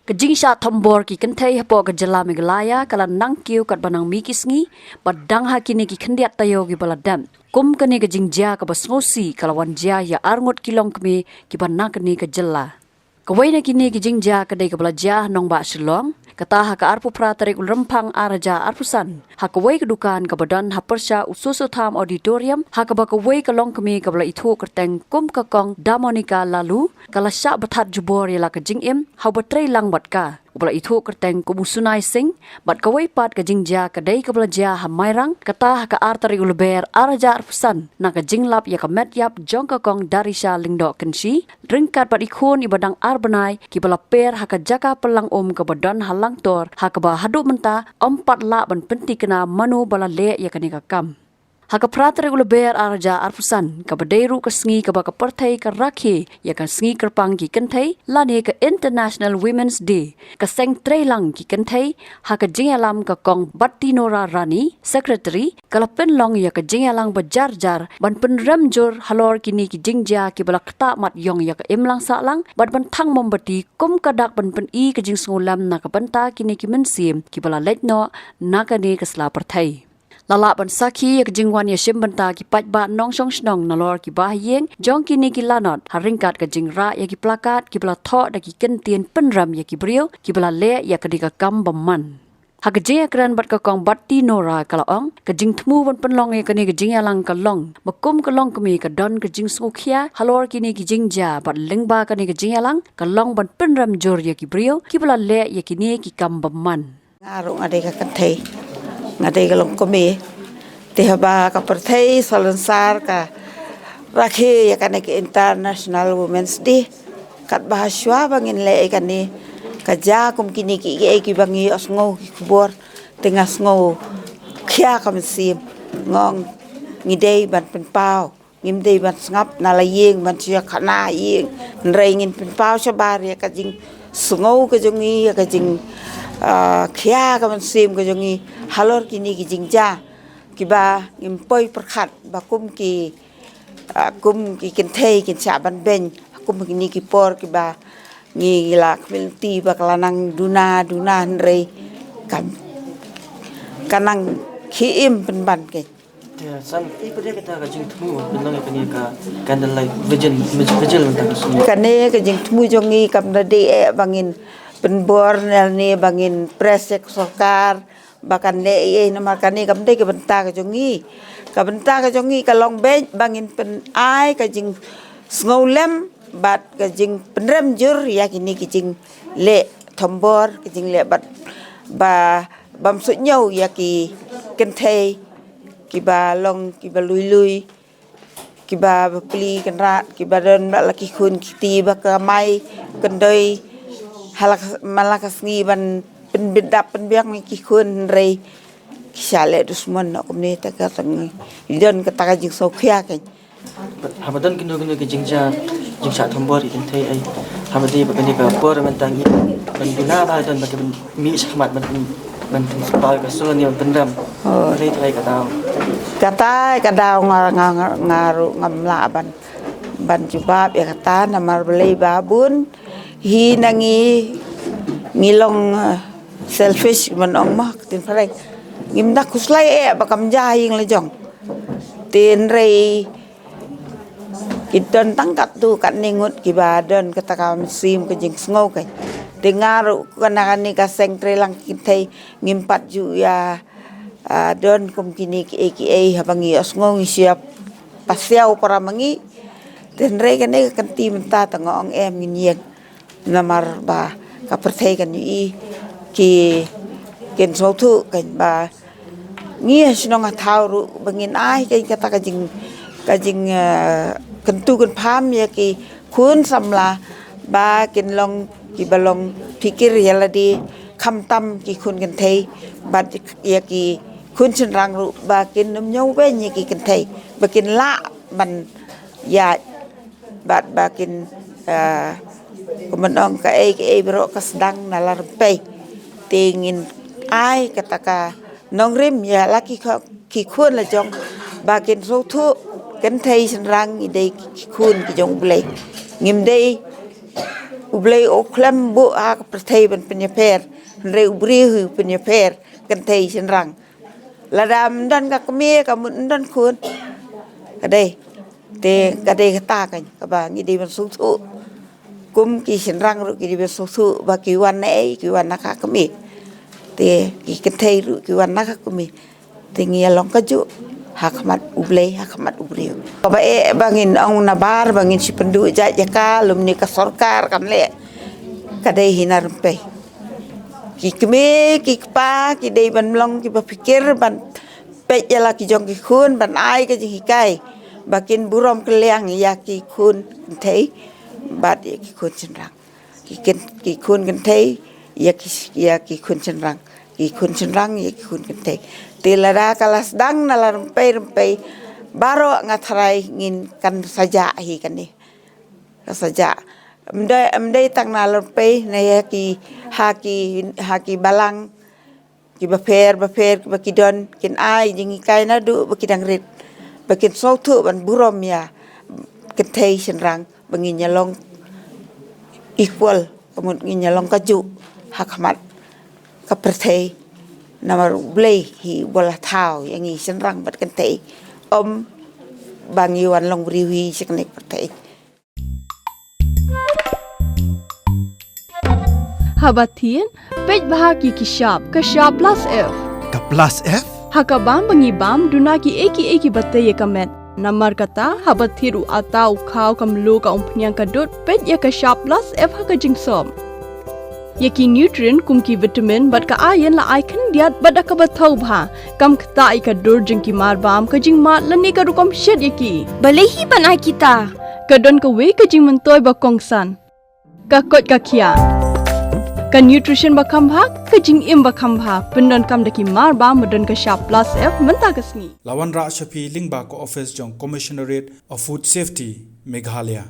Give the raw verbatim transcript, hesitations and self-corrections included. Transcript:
Ka jingshah thombor ki kynthei hapoh ka jylla Meghalaya ka la nang kiew katba nang mih ki sngi, bad dang ha kine ki khyndiat taïew kiba la dep. Kum kane ka jingjia kaba sngewsih ka la wan jia ïa arngut ki longkmie kiba na kane ka jylla. Kawei na kine ki jingjia ka dei kaba la jia ha nongbah Shillong, kata ha ka arphew phra tarik u Rymphang ar hajar arphew san. Ha kawei ka dukan kaba don ha pyrshah u Soso Tham Auditorium, ha kaba kawei ka longkmie kaba la ithuh kyrteng kum ka Kong Damonika Laloo, ka la shah bthat jubor ïa la ka jingim, ha uba trei lang bad ka, uba la ithuh kyrteng kum u Sunai Singh, bad kawei pat ka jingjia ka dei kaba la jia ha Mairang, kata ha ka ar tarik u Lber ar hajar arphew san, na ka jinglap ïa ka met ïap jong ka Kong Darisha Lyngdoh Kynshi, ryngkat bad i khun iba dang ar bnai, kiba la per ha ka jaka pynlang um kaba don ha Langtor, ha kaba haduh mynta, ym pat lah ban pynthikna mano ba la leh ïa kane ka kam. Ha ka phra tarik u Lber ar hajar arphew san, kaba dei ruh ka sngi kaba ka pyrthei ka rakhe ïa ka sngi kyrpang ki kynthei, lane ka International Women's Day, ka seng treilang ki kynthei, ha ka jingïalam ka Kong Battinora Rani, Secretary, ka la pynlong ïa ka jingïalang ba jar jar, ban pynrem jur halor kine ki jingjia kiba la ktah mat ïong ïa ka imlang sahlang, bad ban thang mombati kum ka dak ban pyni ka jingsngewlem na ka bynta kine ki mynsiem kiba la leit noh na kane ka sla pyrthei. La lah ban sakhi ïa ka jingwan ïashim bynta ki paidbah nongshong shnong nalor ki bahaïing jong kine ki lanot, ha ryngkat ka jingrah ïa ki plakat kiba la thoh da ki kyntien pynrem ïa ki briew kiba la leh ïa kane ka kam bymman. Ha ka jingïakren bad ka Kong Battinora ka la ong, ka jingthmu ban pynlong ïa kane ka jingïalang ka long ba kum ka longkmie ka don ka jingsngewkhia halor kine ki jingjia, bad lyngba kane ka jingïalang ka long ban pynrem jur ïa ki briew kiba la leh ïa kine ki kam bymman. Nga ruh nga dei ka kynthei, nga dei ka longkmie. Te haba ka pyrthei salonsar ka rakhe ïa kane ka International Women's Day, katba ha shuwa ba ngin leh ïa kane, ka jia kum kine kiei kiei kiba ngi ïohsngew ki khubor, te nga sngewkhia ka mynsiem. Nga ong ngi dei ban pynpaw, ngim dei ban sngap na la ïing, ban shu ïakhana ïing. Hynrei ngin pynpaw shabar ïa ka jingsngew ka jong ngi, ïa ka jing, ah, khia ka mynsiem ka jong ngi halor kine ki jingjia kiba ngim poi pyrkhat ba kum ki, ah, kum ki kynthei kin shah ban beiñ ha kum kine ki por kiba ngi la khmih lynti ba ka la nang duna duna, hynrei kam, ka nang khie im pynban keiñ. Te san, i pat de kata ka jingthmu pynlong ïa kane ka candlelight vigil, vigil mynta ka sngi? Kane ka jingthmu jong ngi kam da dei eh ba ngin pynbor ne, ne ba ngin press ïa ka sorkar ba kan leh ei ei, namar kane kam dei ka bynta ka jong ngi. Ka bynta ka jong ngi ka long beit ba ngin pyn-ai ka jingsngewlem bad ka jingpynrem jur ïa kine ki jingleh thombor, ki jingleh bad ba, bym suidñiew ïa ki kynthei kiba long kiba lui lui, kiba bapli kynrad, kiba don bad la ki khun ki kti ba kamai kyndoi, ha la ka, man la ka sngi ban pynbit dap pynbiang ïa ki khun, hynrei ki shah leh dusmon noh kumne. Te ka tang, don kata ka jingsngewkhia keiñ. Haba don kino kino ki jingjia, jingshah thombor ki kynthei ei, haba dei ba kane ka por mynta ngi ban duna ba don ba ki ban mih shakhmat ban, ban pynspah ka sur ne ban pynrem. Oh. Hynrei trai ka daw, kata ka daw nga, nga, nga, nga ruh ngam lah ban, ban jubab ïa kata, namar balei ba bun hi na ngi, ngi long, eh, selfish ban ong ma ka ktien phareng. Ngim da khuslai eh ba kam jia ha ïing la jong. Te hynrei ki don tang katto katne ngut kiba don kata ka mynsiem ka jingsngew keiñ. Te nga ruh kane, kane ka seng treilang ki kynthei ngim pat ju ïa, ah, don kum kine kiei kiei, haba ngi ïohsngew ngi shu ïa pasiaw para ma ngi. Te hynrei kane ka kynti mynta te nga ong em ngin ïeng. Namar ba ka pyrthei kan ïohi, ki, kin sngewthuh keiñ ba ngi ha shnong ha thaw ruh ba ngin ai keiñ kata ka jing, ka jing, eh, kyntu kynpham ïa ki khun samla ba kin long kiba long phikir ïa lade, khamtam ki khun kynthei bad ïa ki khun shynrang ruh ba kin ym ñiewbeiñ ïa ki kynthei, ba kin lah ban ïaid bad ba kin, ah, kumba ong, kaei kaei baroh ka sdang na la rympei. Te ngin ai kata ka nongrim ïa la ki kho-, ki khun la jong ba kin sngewthuh kynthei shynrang ngi dei ki khun ki jong U Blei. Ngim dei U Blei u khlem buh ha ka pyrthei ban pynïapher, hynrei u briew hi u pynïapher kynthei shynrang. Lada ym don ka kmie, ka mut ym don khun. Ka dei. Te ka dei kata ka, kaba ngi dei ban sngewthuh. Kum ki shynrang ruh ki dei ban sngewthuh ba ki wan na ei, ki wan na ka kmie. Te ki kynthei ruh ki wan na ka kmie. Te ngi ïa long kajuh ha khmat U Blei, ha khmat u briew. Kaba eh ba ngin ong nabar ba ngin shu pynduh jait ïa ka, lymne ka sorkar kan leh. Ka dei hi na rympei. Ki kmie, ki kpa, ki dei ban long kiba pyrkhat ban peit ïa la ki jong ki khun, ban ai ka jinghikai ba kin burom kylliang ïa ki khun kynthei bad ïa ki khun shynrang. Ki kyn-, ki khun kynthei ïa ki, ïa ki khun shynrang. Ki khun shynrang ïa ki khun kynthei. Te lada ka la sdang na la rympei rympei, baroh nga tharai ngin kan sa jah hi kane. Kan sa jah. Ym dei, ym dei tang na la rympei, na ïa ki, ha ki, ha ki balang, kiba pher, ba pher, kiba ki don, kin ai jinghikai naduh ba ki dang rit. Ba kin sngewthuh ban burom ïa kynthei shynrang, ba ngin ïa long equal, ka mut ngin ïa long kajuh ha khmat ka pyrthei. Namar U Blei hi uba la thaw ïa ngi shynrang bad kynthei. Ym ba ngi wan long briew hi sha kane ka pyrthei. Haba thied, peit bha ki ki shap, ka shap plus F. Ka plus F? Ha ka bam ba ngi bam, duna ki ei ki ei kiba tei ïa ka met. Namar kata, haba thied u atta, u khaw, ka mluh, ka umphniang, ka dud, peit ïa ka shap plus F ha ka jingsop. Ïa ki nutrient kum ki vitamin bad ka iron la ai khyndiat bad da kaba thaw bha. Kam ktah ïa ka dur jong ki mar bam, ka jingmad lane ka rukom shet ïa ki. Balei hi ban ai kita? Ka don kawei ka jingmyntoi ba kongsan. Ka koit ka khiah. Ka nutrition ba kham bha, ka jingim ba kham bha. Pyndonkam da ki mar bam ba don ka shap plus F mynta ka sngi. La wanrah sha phi lyngba ka office jong Commissionerate of Food Safety, Meghalaya.